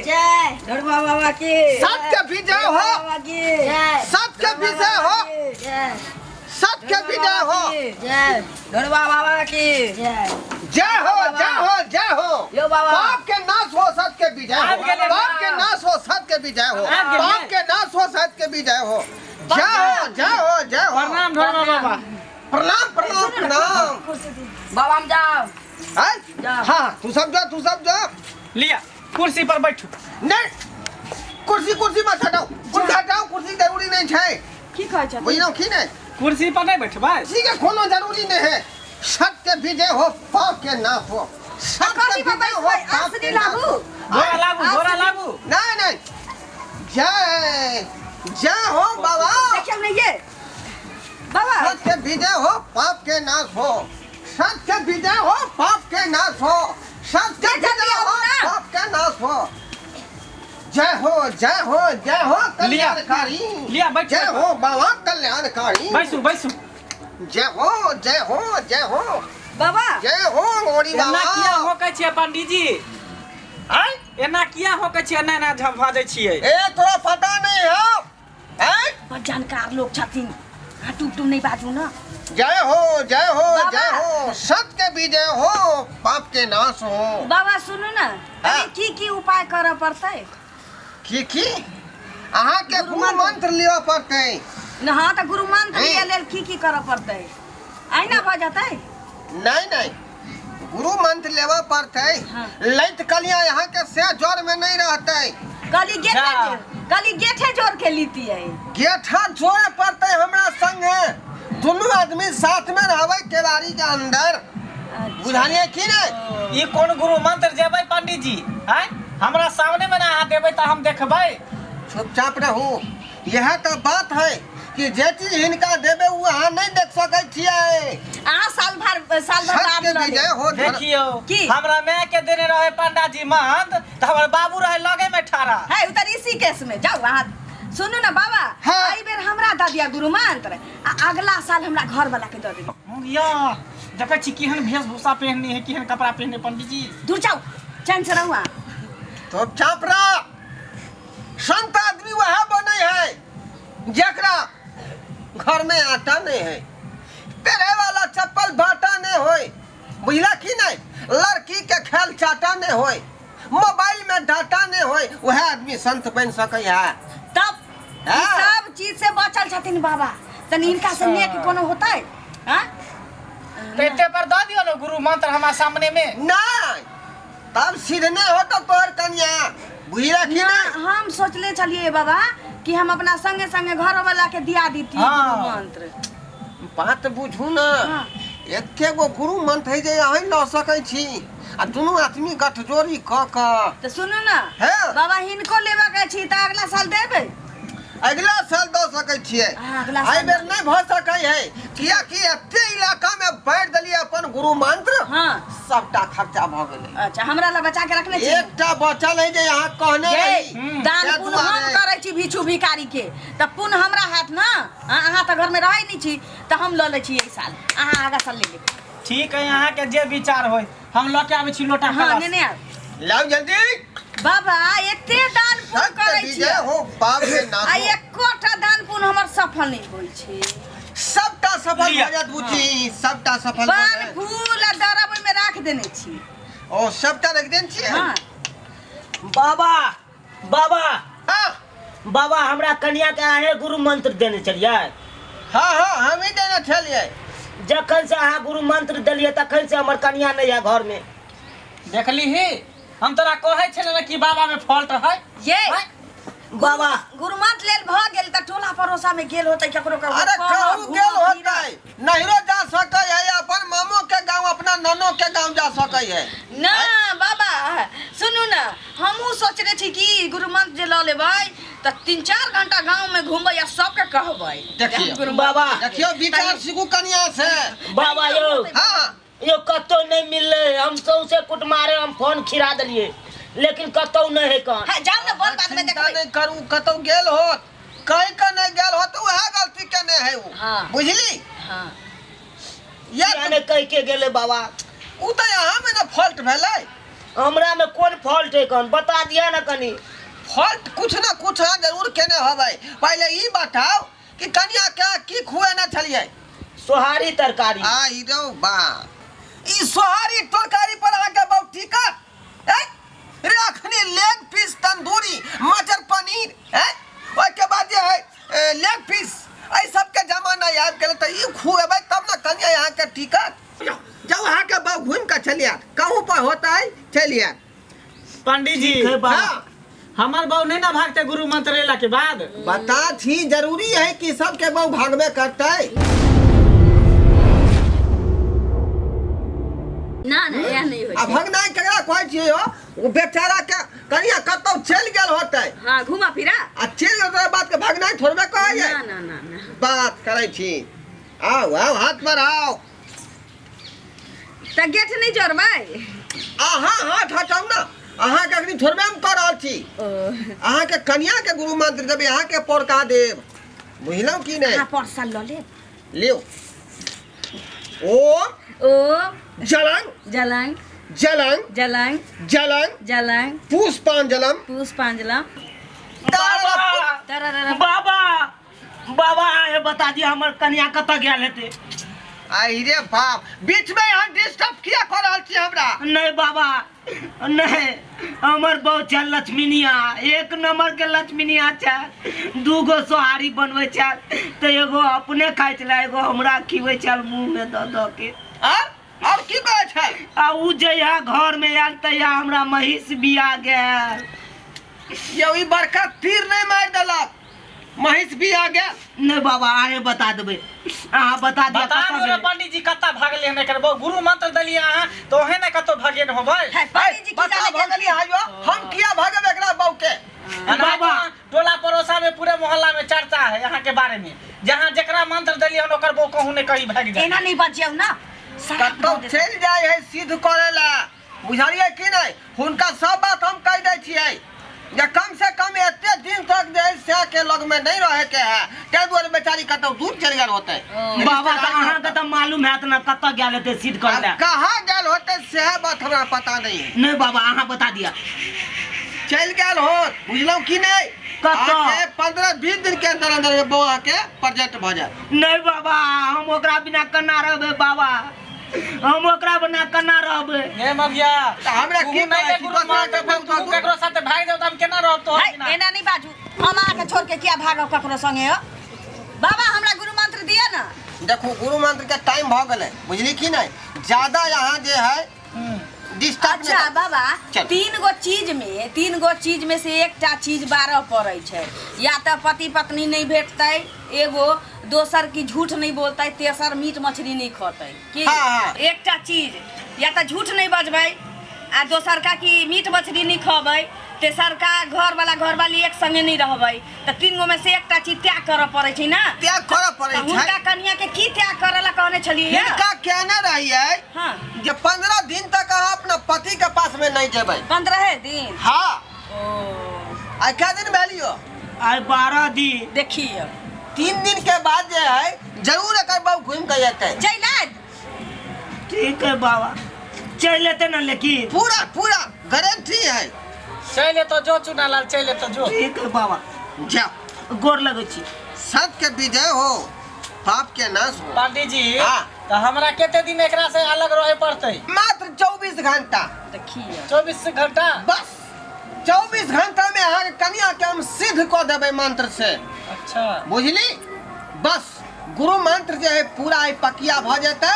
जय। धर्मा बाबा की। सत्य के विजय हो। बाबा की। जय। सत्य के विजय हो। जय। सत्य के विजय हो। जय। धर्मा बाबा की। जय। जय हो, जय हो, जय हो। यो बाबा। पाप के नाश हो, सत्य के विजय हो। आबि गेलै। पाप के नाश हो, सत्य के विजय हो। आबि गेलै। पाप के नाश हो, सत्य के विजय हो। जय हो, जय हो, जय हो। प्रणाम ढोरबा बाबा। प्रणाम, प्रणाम, प्रणाम। बाबा हम जाओ। हैं? जा। हाँ, तू सब जा, तू सब जा। लिया कुर्सी पर बैठू। नहीं, कुर्सी, कुर्सी मत हटाओ। कुर्सी हटाओ, कुर्सी जरूरी नहीं छै। की कहै छथिन? बुझलहुँ की नहीं? कुर्सी पर नहीं बैठबै? कुर्सी के कोनो जरूरी नहीं है। सत्य के विजय हो, पाप के नाश हो। सत्य कथी के पर विजय हो, बैसबै? पाप के आसनी नाश लाबू? हो। घोड़ा लाबू, घोड़ा लाबू। नहीं नहीं, जय जय हो बाबा। देखियौ ने ये बाबा। सत्य के विजय हो, पाप के नाश हो। सत्य के विजय हो, पाप के नाश हो। सत्य के जल्दी विजय आबू हो, ना। पाप के नाश हो। जय हो, जय हो, जय हो। लिया। कल्याणकारी। लिया, बैठ, जय बैठ। हो बाबा कल्याणकारी। बैसू, बैसू। जय हो, जय हो, जय हो। बाबा। जय हो मोरी एना बाबा। किया होकै छियै पंडीजी? आय? एना किया होकै छियै? एना एना भजै छियै। ए, तोरा पता नहीं है? आय? बड़ जानकार लोग छथिन, अहाँ टूप टूप नहीं बाजू ना। जय हो, जय हो। बाबा। जय हो, सत्य के विजय हो, पाप के नाश हो। बाबा सुनू ना। हाँ। अरे की की उपाय करऽ पड़तै? की की? अहाँ के गुरु गुरु मंत्र लिअ पड़तै। न, हाँ, तऽ गुरु मंत्र हैं। लिअ लेल की की करऽ पड़तै? अहिना भऽ जेतै? नहीं नहीं, गुरु मंत्र लेबऽ पड़तै। हाँ। लैत कलिया यहाँ के से जड़ में नहीं रहतै। कहली गेठे जा। कहली गेठे जोड़ के लीतियै। गेठा जोड़े पड़तै हमरा संगे। दुनू आदमी साथ में रहबै केवाड़ी के अंदर। बुझलियै की नहीं? ई कोन गुरु मंत्र जेबै पंडीजी? आय हमरा सामने में ना अहाँ देबै तऽ हम देखबै। चुपचाप रहू। यह तो बात है कि जे चीज हिनका देबे उ अहाँ नहीं देख सकै छियै। अहाँ साल भर, साल भर सत्य बाद के लऽ विजय लेब। हो। देखियौ। की? हमरा माय के देने रहे पंडाजी महंत तऽ हमर बाबू रहे लगे में ठाड़ा। है उधर ऋषिकेश में जाउ अहाँ। सुनू ना बाबा। हाँ। एहि बेर हमरा दऽ दिअ गुरु मंत्र आ अगला साल हमरा घर वाला के दऽ देब। या देखै छी केहन वेशभूषा पहिनने है, केहन कपड़ा पहिनने पंडीजी। दूर जाउ, चैन से रहू अहाँ। चुपचाप रह। संत आदमी वह बने है जकरा घर में आटा नहीं है, पहरे वाला चप्पल बाटा नहीं होए, बुझला की नहीं? लड़की के खेल चाटा नहीं होए, मोबाइल में डाटा नहीं होए, वह आदमी संत बन सके है। तब ई हाँ। सब चीज से बचल छथिन बाबा, तनी हिनका से नेक कोनो होतै? हाँ। तऽ एते पर दऽ दियौ ने गुरु मंत्र हमरा सामने में। नहीं, तब सीधने हो तो तोहर कन्या, बुझला की ना, नहीं? हम सोचले छलिए बाबा कि हम अपना संगे संगे घर वाला के दिया दीतिए हाँ। गुरु मंत्र। बात बुझू ना। हाँ। एके गो गुरु मंत्र है जे अहीं लऽ सकै छी आ दुनू आदमी गठजोड़ी कऽ कऽ। तऽ सुनू ना। हाँ। बाबा, हिनको लेबऽ के छी तऽ अगला साल देबै। अगिला साल दऽ सकै छियै। हाँ, अगला साल। एहि बेर नहि भऽ सकै है, कियाकि एते इलाका मे बाँटि देलियै अपन गुरु मंत्र। हाँ। सबटा खर्चा भऽ गेलै। अच्छा, हमरा लए बचा के रखने छी। एकटा बचल है जे अहाँ कहने ये, रही। दान से पुण्य हम दुआरे। करै छी भिक्षु भिखारी के, तऽ पुण्य हमरा हैत ना? हाँ, अहाँ तऽ घरमे रहै नहि छी तऽ हम लऽ लै छी एहि साल, अहाँ आगा साल ले लेबै। ठीक है, अहाँके जे विचार होय। हम लऽ के आबै छी लोटा हाँ, कलश। नेने आब। लाउ जल्दी। बाबा, एते दान पुण्य सत्य करै विजय छियै हो, पाप के नाश आ हो। एकोटा दान पुण्य हमर सफल नहि होइ छै। सबटा सफल लिअ। भऽ जायत बुच्ची, सबटा सफल भऽ पान जायत। फूल आ दरब ओहिमे राख देने छी। ओ सबटा रख देने छियै? हाँ। बाबा, बाबा। हाँ। बाबा, हमरा कन्या के अहें गुरु मंत्र देने छलियै? हाँ हाँ, हम ही देने छलियै। जखन से अहाँ गुरु मंत्र देलियै तखन से हमर कन्या नहीं है घर में। देखली ही, हम तोरा कहै छले ने कि बाबा में फॉल्ट है। ये आँय? बाबा, गुरु मंत्र लेल भऽ गेल तऽ टोला पड़ोसा में गेल होतै केकरो ककरो। अरे कहब, कहूँ घूमब, गेल फिरब। होतै, नहिरो जा सकै है, अपन मामो के गांव, अपना नानो के गांव जा सकै है। ना बाबा, सुनू ना, हमहूँ सोचने छी कि गुरु मंत्र जे लऽ लेबै तऽ 3-4 घंटा गाँव में घूमबै आ सबके कहबै। देखियौ। गुरु बाबा। देखियौ, विचार सीखू कनिया से। बाबा यौ। हाँ। यो कतौ नहीं मिललै, हम सौंसे कुटमारे हम फोन खिरा देलियै, लेकिन कतौ नहीं है कहाँ। हाँ, जाउ ने, बोल बाद में चिंता देखबै। नहीं करू, कतौ गेल होत, कहीं के नहीं गेल होत, वएह गलती केने है उ। हाँ। बुझली? हाँ। या किया नहीं कह के गेलै बाबा? उ तऽ यहाँ में ने फॉल्ट भेलै। हमरा में कोन फॉल्ट है कौन बता दिया ना कनी। फॉल्ट कुछ ना कुछ अहाँ जरूर केने होबै। पहिले ई बताउ कि कनिया के की खुएने छलियै? सोहारी तरकारी। आ ई रौ बा, ई सोहारी तरकारी पर अहाँके बहु टिकत? ए रे अखनी लेग पीस तंदूरी मटर पनीर है, ओहिके बाद जे है लेग पीस, एहि सबके जमाना आबि गेलै, तऽ ई खुएबै तब ने कनिया अहाँके टिकत। जाउ अहाँके बहु घुमि कऽ चलि आयत, कहूँ पर होतै चलि आयत। पंडित जी ठीक है बाबा। हाँ। हमर बहू नहीं ना भागते गुरु मंत्र लेला के बाद। बता छी जरूरी है कि सबके बहु भागबे करतै? ना ना एहन नहीं होइ आ छै। भगनाइ केकरा कहै छियै हो? ओ बेचारा के कनिया कतौ चलि गेल होतै। हाँ घुमा फिरा आ चलि गेल तोरा बात के भगनाइ थोड़बे कहै ना ना ना ना बात करै छी। आउ आउ हाथ पर आउ। तऽ गेट नहीं जोड़बै? अहाँ हाथ हटाउ ना, अहाँके अखनी थोड़बे हम कऽ रहल छी। ओ अहाँके कनिया के गुरु मंत्र देबै, अहाँके पौरका देब, बुझलहुँ कि नहि? अहाँ परसल लऽ लेब। लियौ। ओम ओम जलंग जलंग जलंग जलंग जलंग जलंग पुष्पांजलम पुष्पांजलम। बाबा तरररर। बाबा बाबा आहे बता दिया हमर कनिया कतऽ गेल हेतै? आई रे बाप, बीच में यहाँ डिस्टर्ब किया कर रहल छी हमरा? नहीं बाबा नहीं, हमर बहु छै लक्ष्मीनिया, एक नंबर के लक्ष्मीनिया छै। दूगो सोहारी बनबै छै तऽ एगो अपने खाइ छलै, एगो हमरा खिबै छल मुँह में दऽ दऽ के। और की कहै छै? आ उ जहिया घर में आयल तहिया हमरा महिष बिया गेल। यौ ई बड़का तीर नहीं मारि देलक, महिष बिया गेल। नहीं बाबा अहें बता देबै, अहाँ बता दिअ बता कतऽ दियौ ने गेलै। पंडित जी कतऽ भागलै हन एकर बहु? गुरु मंत्र देलियै अहाँ तऽ ओहे ने कतौ भागे ने होबै। है, पंडित जी की बता जाने भगलियै गेलखिन? हायो, हम किया भगब एकरा बहु के? बाबा बाबा। टोला पड़ोसा में पूरे मोहल्ला में चर्चा है यहाँ के बारे में, जहाँ जेकरा मंत्र देलियै हन ओकर बहु कहूँ ने कहीं भागि जाय। एना नहीं बजियौ ना, शराब कतौ दऽ देतै। चलि जाइ है सिद्ध करे ला, बुझलियै कि नहि? हुनका सब बात हम कहि दै छियै जे कम से कम एते दिन तक जे है से के लग में नहीं रहे के है, ताहि दुआरे बेचारी कतौ दूर चलि गेल होतै। बाबा तऽ अहाँके तऽ मालूम हैत ने कतऽ गेल हेतै सिद्ध करै लए? आब कहाँ गेल होतै सेह बात हमरा पता नहीं है। नहीं बाबा अहाँ बता दिया। चलि गेल होत, बुझलहुँ कि नहि? कतऽ? अहाँके 15-20 दिन के अंदर अंदर में बौआ के प्रोजेक्ट भऽ जायत। नहीं बाबा हम ओकरा बिना केना रहबै बाबा, हम ओकरा बिना केना रहबै? हे मगिया, तऽ हमरा तू की नहि कहै ने छी? गुरु दोसरा मंत्र के देब, बहु तू ककरो साथे भागि जाउ तऽ हम केना रहब तोहर है, बिना? एना नहीं बाजू, हम अहाँके छोड़ के किया भागब ककरो संगे हो? बाबा हमरा गुरु मंत्र दिअ ना। देखू गुरु मंत्र के टाइम भऽ गेलै, बुझली कि नहि? ज्यादा यहाँ जे है डिस्टर्ब अच्छा नहि। बाबा चल। तीन गो चीज में से एकटा चीज 12 पड़ै छै, या तऽ पति पत्नी नहीं भेटतै एगो, दोसर की झूठ नहीं बोलतै, तेसर मीट मछली नहीं खतै। की हाँ, हाँ। एकटा चीज या तऽ झूठ नहीं बजबै, आ दोसर का की मीट मछली नहीं खबै, तेसर का घर वाला घर वाली एक संगे नहीं रहबै, तऽ तीन गो में से एकटा चीज त्याग करऽ पड़ै छै ना? त्याग करऽ पड़ै तऽ छै। हुनका कनिया के की त्याग करऽ ला कहने छलियै? हिनका कहने रहियै हाँ। जे 15 दिन तक अहाँ अपना पति के पास में नहीं जेबै। 15 दिन? हाँ। ओ। आइ कै दिन भेलियो? आइ 12 दिन। देखियौ 3 दिन के बाद जे है जरूर एकर बहु घूमि के एतै। चलि आयत। ठीक है बाबा चलि एतै ने, लेकिन पूरा पूरा गारंटी है। चलि एतौ जो चुनालाल, चलि एतौ जो। ठीक है बाबा जाओ। गोर लगै छी। सत्य के विजय हो, पाप के नाश हो। पंडित जी हाँ। तऽ हमरा कते दिन एकरा से अलग रहे पड़तै? मात्र 24 घंटा। देखियौ 24 घंटा? बस 24 घंटा में अहाँके कनिया के हम सिद्ध कऽ देबै मंत्र से। अच्छा बुझली? बस गुरु मंत्र जे है पूरा ई पकिया भऽ जेतै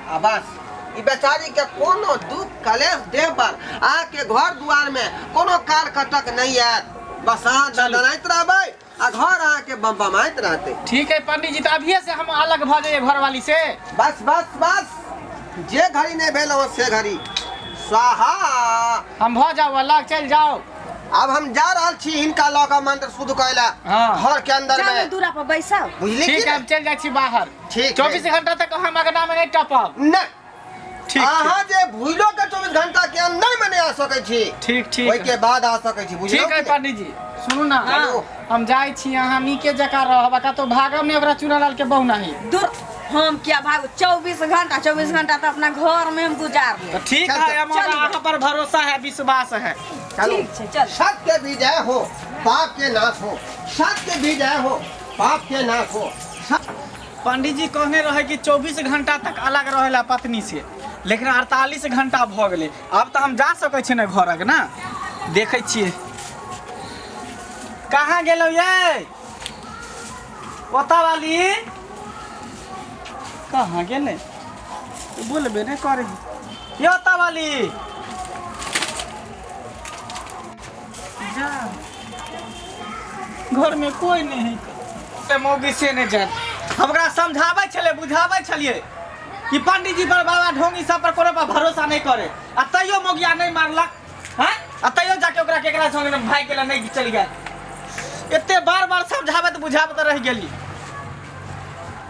आ बस ई बेचारी के कोनो दुख कलेश देह पर अहाँके घर दुआर में कोनो कार कटक नहीं आयत। बस अहाँ दनदनाइत रहबै आ घर अहाँके बम बमाइत रहतै। ठीक है पंडित जी, तऽ अभिये से हम अलग भऽ जाइए घरवाली से। बस बस बस, जे घड़ी नहीं भेल हो से घड़ी स्वाहा। हम भऽ जाउ अलग, चलि जाउ। अब हम जा रहल छी हिनका लऽ कऽ मंत्र शुद्ध करै ला हाँ। घर के अंदर जाउ में। दूरा पर बैसाउ। बुझली ठीक कि है, हम चलि जाइ छी बाहर। ठीक है। 24 घंटा तक हम अगना में नहीं टपब। नहीं। ठीक, अहाँ जे भूलो के 24 घंटा के अंदर में नहीं आ सकै छी। ठीक, ठीक। ओहि के बाद आ सकै छी, बुझलहुँ ठीक है कि नहि? पंडित जी, सुनू ना, हाँ। हम जाइ छी, अहाँ नीके जकाँ रहब, आ कतौ भागब नहि ओकरा चूनालाल के बहु नहीं। दूर हम क्या भागू? 24 घंटा, 24 घंटा तो अपना घर में हम गुजार ले। तो ठीक चल, है, चल। हमारा चल। अहाँ पर भरोसा है, विश्वास है। चलो। ठीक छै, चल। सत्य के विजय हो, पाप के नाश हो। सत्य के विजय हो, पाप के नाश हो। पंडित जी कहने रहे कि 24 घंटा तक अलग रहेला पत्नी से, लेकिन 48 घंटा भऽ गेलै। आब तऽ हम जा सकै छी ने घरक ना? देखै छियै कहाँ गेलहुँ ये ओतऽ वाली। कहाँ गेलै? बोलबे नहि करै ये ओतऽ वाली। जा, घर में कोई नहीं है ते मौगी से नहीं जात। हम ओकरा समझाबै छलियै, बुझाबै छलियै कि पंडीजी पर, बाबा ढोंगी सब पर कोनो पर भरोसा नहीं करे, आ तैयो मौगिया नहीं मारलक हैं, आ तैयो जाके ओकरा केकरा संगे भागि गेल, नहीं चलि गेल। एते बार बार समझाबैत बुझाबैत रहि गेली,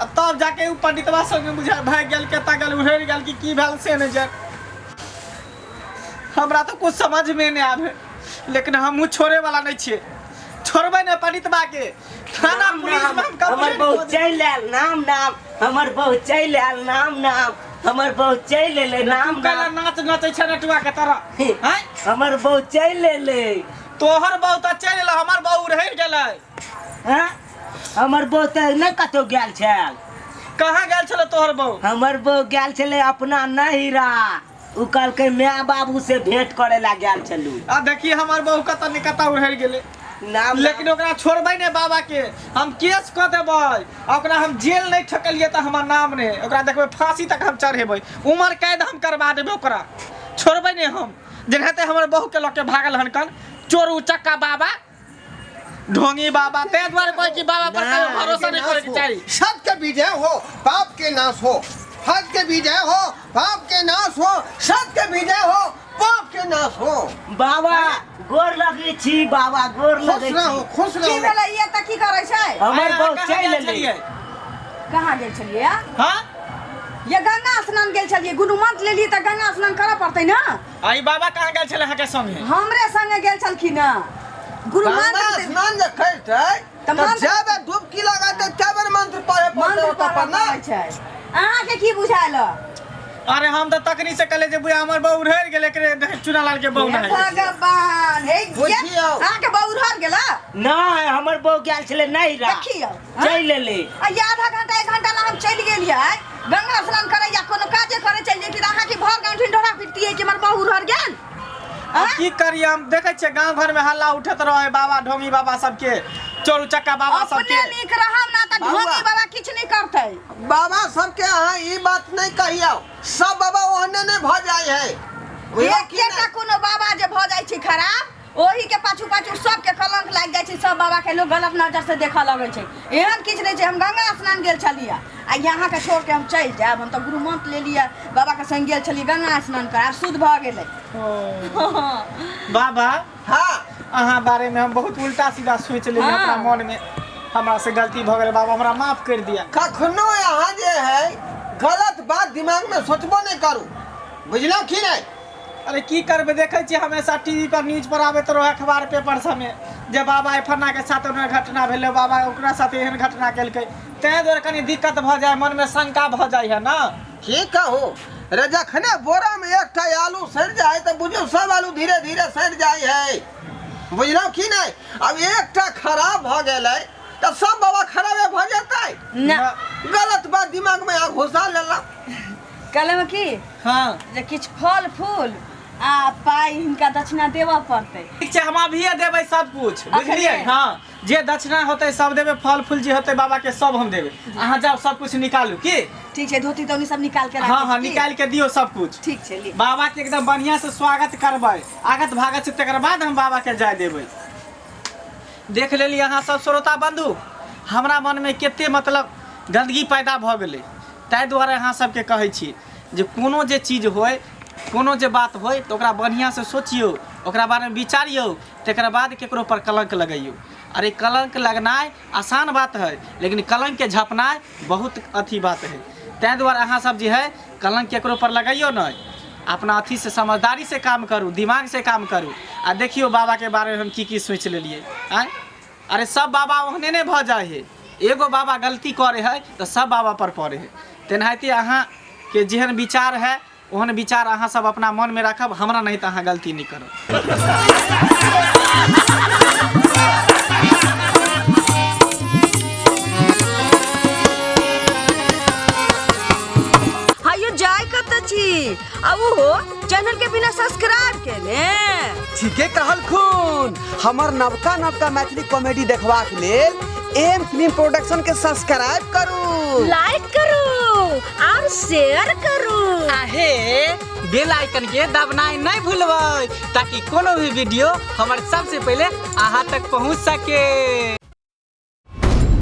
आ तब जाके उ पंडितवा संगे बुझा भागि गेल। केता गेल, उड़ि गेल कि की भेल से नहीं जान। हमरा तऽ कुछ समझ में नहीं आवे, लेकिन हमहूँ छोड़े वाला नहीं छियै। छोड़बै ने पंडितवा के, थाना पुलिस में हम हमर कंप्लेंट बहु कऽ देबै। चलि आयल, नाम नाम। हमर बहु चलि आयल, नाम नाम। हमर बहु चलि एलै, नाम तू कैला नाम। नाच नचै छै नटुआ के तरह हैं? हमर बहु चलि एलै। तोहर बहु तऽ चलि एलै, हमर बहु रहि गेलै। हँ, हमर बहु तऽ नहि कतहु गेल छल। कहाँ गेल छलै तोहर बहु? हमर बहु गेल छलै अपना नहिरा। उ कहलकै माय बाबू से भेंट करे ला गेल छलू। आ देखिए, हमर बहु कतऽ ने कतऽ उड़ि गेलै। नाम लेकिन ओकरा छोड़बै ने बाबा के, हम केस कऽ देबै, आ ओकरा हम जेल नहि ठकलियै तऽ हमर नाम नहि। ओकरा देखबै, फांसी तक हम चढ़ेबै, उमर कैद हम करवा देबै। ओकरा छोड़बै ने हम, जेनाहिते हमर बहु के लऽ के भागल हन कन चोर उचक्का बाबा, ढोंगी बाबा। ताहि दुआरे कहै छी, बाबा पर कहियो भरोसा नहि करैके चाही। सत्य के विजय हो, पाप के नाश हो। सत्य के विजय हो, पाप के नाश हो। सत्य के विजय हो, पाप के नाश हो। बाबा, गोर लगै छी बाबा, गोर खुश लगै रहो। छी। खुश की रहो। भेलै ये? तऽ की करै छै? हमर आइ बहु अहाँ कहाँ चलि गेल एलै। छलियै? कहाँ गेल छलियै? हाँ। ये गंगा स्नान गेल छलियै। गुरु मंत्र लेलियै तऽ गंगा स्नान करऽ पड़तै ने। आई बाबा कहाँ गेल छलै अहाँके संगे? हमरे संगे गेल छलखिन हँ गुरु गंगा मंत्र। स्नान जे करतै तऽ तऽ मंत्र- जै बेर डुबकी लगेतै तै बेर मंत्र पढ़े पड़तै। मंत्र ओतऽ पढ़ऽ पर ना पड़ै छै। अहाँके की बुझायल? अरे, हम तऽ तखनी से कहले जे बुआ हमर बहू रहि गेल, एकरे चुनालाल के बहू हे नहीं। भगवान, हे ये बुझियौ। अहाँके बहू रह गेला? नहि, हमर बहु गेल छलै नैहरा। देखियौ, हँ? चलि एलै। आ ये आधा घंटा एक घंटा ला हम चलि गेलियै गंगा स्नान करे या कोनो काजे करे चलि जैती तऽ अहाँके भर गाँव ढिंढोरा पिटतियै कि हमर बहू रह गेल। अब की करिए हम? देखै छियै, गांव घर में हल्ला उठैत रहे बाबा ढोंगी बाबा सबके, चोर उचक्का बाबा अपने सबके। नीक रहब ना तऽ बाबा। ढोंगी बाबा किछु नहि करतै। बाबा सबके अहाँ ई बात नहीं कहियौ। सब बाबा ओहने नहीं भऽ जाइ है, बुझलौ कि एकेटा नहि? कोनो बाबा जे भऽ जाइ छै खराब, ओही के पाछू पाछू सबके कलंक लागि जाइ छै। सब बाबा के लोग गलत नजर से देखऽ लगै छै। एहन किछु नहि छै। हम गंगा स्नान गेल छलियै आ यहाँ के छोड़ के हम चलि जायब? हम तऽ गुरु मंत्र लेलियै, बाबा के संग गेल छलियै गंगा स्नान कर, आब शुद्ध भऽ गेलै। बाबा। हाँ। अहाँ बारे में हम बहुत उल्टा सीधा सोच लेलियै। अपना मन में हमरा से गलती भऽ गेल बाबा, हमरा माफ कर दिया। कखनो अहाँ जे है गलत बात दिमाग में सोचबो नहीं करू, बुझलौ कि नहीं? अरे, की करबै? देखै छियै हमेशा टीवी पर, न्यूज पर आबैत रहै, अखबार पेपर सबमे जे बाबा फन्ना के साथ ओहन घटना भेलै, बाबा ओकरा साथ एहन घटना केलकै। ताहि दुआरे कनि दिक्कत भऽ जाइ, मनमे शंका भऽ जाइ है ने। की कहू रे, जखने बोरा में एकटा आलू सड़ि जाए तऽ बुझियौ सब आलू धीरे धीरे सड़ि जाइ है, बुझलौ कि नहीं? अब एकटा खराब भऽ गेलै तऽ सब बाबा खराबे भऽ जेतै? ना। गलत बात दिमाग में आ घुसा लेलक। कहलहुँ की जे किछु फल फूल आ पाइ हिनका दक्षिणा देबऽ पड़तै। ठीक छै, हम अभिये देबै सब कुछ, बुझलियै? अखने? हँ, जे दक्षिणा होतै सब देबै, फल फूल जे होतै बाबा के सब हम देबै। अहाँ जाउ, सब कुछ निकालू की। ठीक छै, धोती तोती सब निकाल के राखै हँ। छी की? निकालि के दियौ सब कुछ। ठीक छै, ली। बाबा के एकदम बढ़िया से स्वागत करबै, आगत भागत से, तकर बाद हम बाबा के जाय देबै। देख लेली अहाँ सब श्रोता बंधु, हमरा मनमे कते मतलब गंदगी पैदा भऽ गेलै। ताहि दुआरे अहाँ सबके कहै छी जे कोनो जे चीज होय, कोनो जे बात होय, तऽ ओकरा बढ़िआँसँ सोचियौ, ओकरा बारेमे विचारियौ, तकर बाद ककरो पर कलंक लगैयौ। अरे, कलंक लगनाइ आसान बात है, लेकिन कलंकके झपनाइ बहुत अथी बात है। ताहि दुआरे अहाँ सब जे है कलंक ककरो पर लगैयौ नहि, अपना अथीसँ समझदारीसँ काम करू, दिमागसँ काम करू। आ देखियौ, बाबाके बारेमे हम की की सोचि लेलियै। आँय, अरे, सब बाबा ओहने नहि भऽ जाइ है। एगो बाबा गलती करे है तऽ सब बाबा पर पड़े है। तेनाहिते अहाँके जेहन विचार है ओहन विचार अहाँ सब अपना मनमे राखब, हमरा नहीं तऽ अहाँ गलती नहीं करब। हायो जाय कत छी आ ओहो चैनल के बिना सब्सक्राइब केने। ठीके कहल खून, हमर नवका नवका मैथिली कॉमेडी देखबाक लेल एम फिल्म प्रोडक्शन के सब्सक्राइब करू, लाइक करू और शेयर करू। आहे बेल आइकन के दबनाइ नहीं भूलबै ताकि कोनो भी वीडियो हमर सबसे पहले अहाँ तक पहुँच सके।